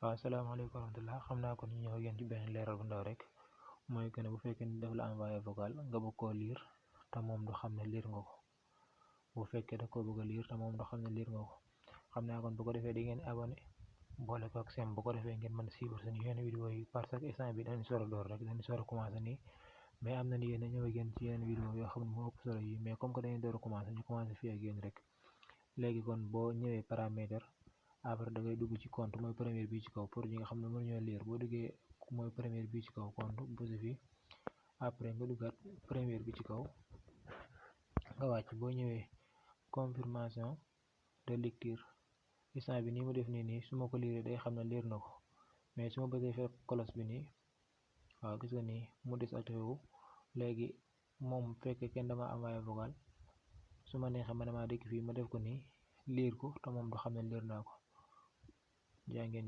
waaw asalaamaaleykum wa rahmatulah xam naa kon ñu ñëw ak yéen ci benn leeral bu ndaw rek mooy que ne bu fekkee ni daf la envoyé vocal nga bëgg koo lire te moom du xam ne lire nga ko bu fekkee da koo bëgg a lire te moom du xam ne lire nga ko xam naa kon bu ko defee di ngeen abonné boole ko ak sem bu ko defee ngeen mën a suivre suñu yeneen vidéo yi parce que instant bi dañu soor a door rek dañu soor a commencé nii mais am na ni yéen a ñëw ak yéen ci yeneen vidéo yoo xam ne moo ëpp solo yi mais comme que dañuy door a commencé ñu commencé fii ak yéen rek léegi kon boo ñëwee paramètre après da ngay dugg ci compte mooy première bi ci kaw pour ñi nga xam ne mënuñoo lire boo duggee mooy première bi ci kaw compte bës fi après nga duggaat première bi ci kaw nga wàcc boo ñëwee confirmation de lecture instant bi nii mu def nii su ma ko lire day xam ne lire na ko mais su ma bëggee fekk cloche bi nii waaw gis nga nii mu désactivé wu léegi moom fekkee kenn dama envoyé vocal su ma neexee ma dama dëkk fii ma def ko nii lire ko te moom du xam ne lire naa ko jaa ngeen